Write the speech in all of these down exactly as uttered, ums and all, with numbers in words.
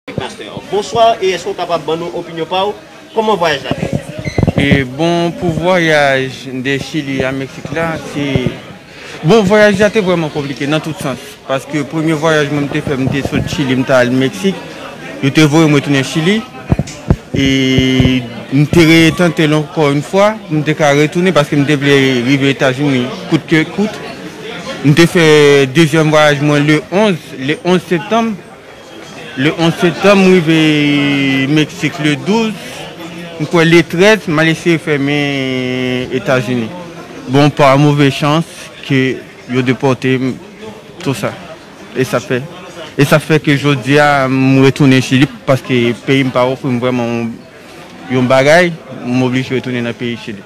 Big Master. Bonswa, e èske w kapab ban nou opinyon pa w? Kòman vwayaj la te ye? E bon, pou vwayaj de Chili a Meksik la, se, bon, vwayaj la te vrèman konplike nan tout sans. Paske premye vwayaj mwen m te fè, m te sot Chili, m t al Meksik. Yo te voye m retounen Chili. E m te retante l ankò yon fwa, pou m te ka retounen, paske m te vle rive Etazini kout ke kout. M te fè dezyèm vwayaj mwen le onz, le onz septanm. Le onz septanm, m rive Meksik le douz. M kwè le trèz, m al eseye fèmen Etazini. Bon, pa move chans ke yo depòte m, tou sa. E sa fè, e sa fè ke jodi a, m retounen Chili, paske peyi m pa ofri m vrèman yon, yon bagay, m oblije retounen nan peyi Chili.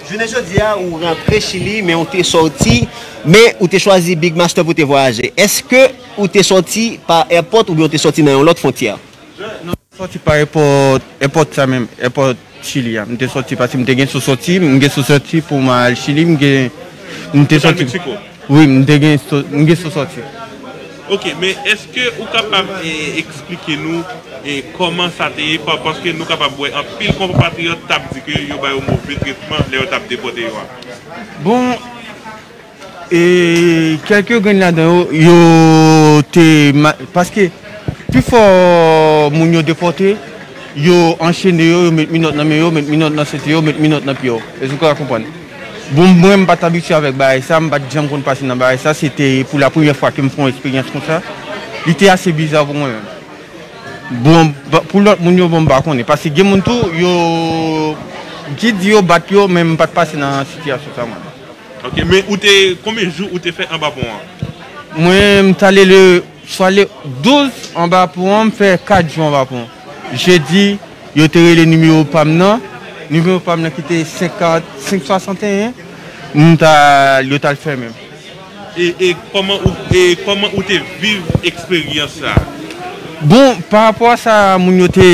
Jounen jodi a, ou rantre Chili, men ou te sòti, men ou te chwazi Big Master pou te vwayaje. Èske ou te sòti pa èpòt oubyen ou te sòti nan yon lòt fwontyè? Non, m sòti pa èpòt, èpòt sa menm, èpòt Chili a. M te sòti paske m te gen sou sòti, m gen sou sòti pou m al Chili, m gen, m te sòti. Meksiko? Wi, m te gen sou, m gen sou sòti. Ok, men èske ou kapab, e, eksplike nou, e, kòman sa te ye? Pa-, paske nou kapab wè anpil konpatriyòt t ap di ke yo ba yo move tretman lè yo t ap depòte yo a. Bon, e kèlke grenn ladan yo, yo te ma-, paske pifò moun yo depòte, yo anchene yo, yo met minòt nan men yo, met minòt nan senti yo, met minòt nan pye yo. Èske w ka konprann? Bon, mwen, m pa t abitye avèk bagay sa, m pa t janm konn pase nan bagay sa, se te pou la premyè fwa ke m fè yon eksperyans konsa. Li te ase biza pou mwen menm. Bon, ba-, pou lòt moun yo, bon, m pa konnen. Paske gen moun tou, yo, ki di yo bat yo, men m pa t pase nan sitiyasyon sa mwen. Ok, men ou te, konbyen jou ou te fè anba pon an? Mwen, m t ale le, swa le douz anba pon an, m fè kat jou anba pon an. Jedi, yo te rele nimewo pa m nan. Nimewo pa m nan ki te senkant, senk swasanteyen. M t al, yo t al fèmen m. E, e kòman ou, e kòman ou te viv eksperyans sa a? Bon, pa rapò a sa moun yo te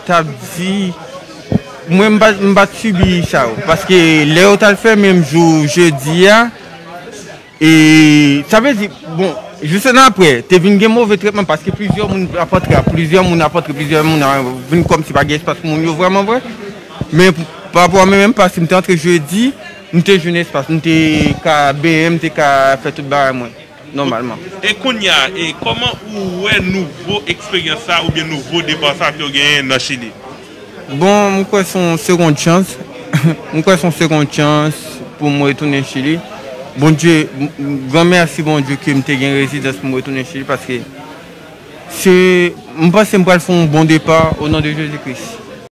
t ap di, mwen m pa, m pa t sibi sa yo. Paske lè yo t al fèmen m jou jedi a, e sa vle di, bon, jis annapre, te vin gen move tretman paske plizyè moun ap antre, plizyè moun ap antre, plizyè moun ap vin kòmsi pa gen espas pou moun yo vrèman vre. Men pa rapò a mwen menm, paske m te antre jedi, m te jwenn espas, m te ka benyen, m te ka fè tout bagay mwen nòmalman. E kounye a, e kòman ou wè nouvo eksperyans sa oubyen nouvo depa sa ke w genyen nan Chili? Bon, m kwè se yon segond chans. M kwè se yon segond chans pou m retounen Chili. Bondye, m, m, gran mèsi Bondye ke m te gen rezidans pou m retounen Chili, paske se, m panse m pral fè yon bon depa o non de Jezi Kris.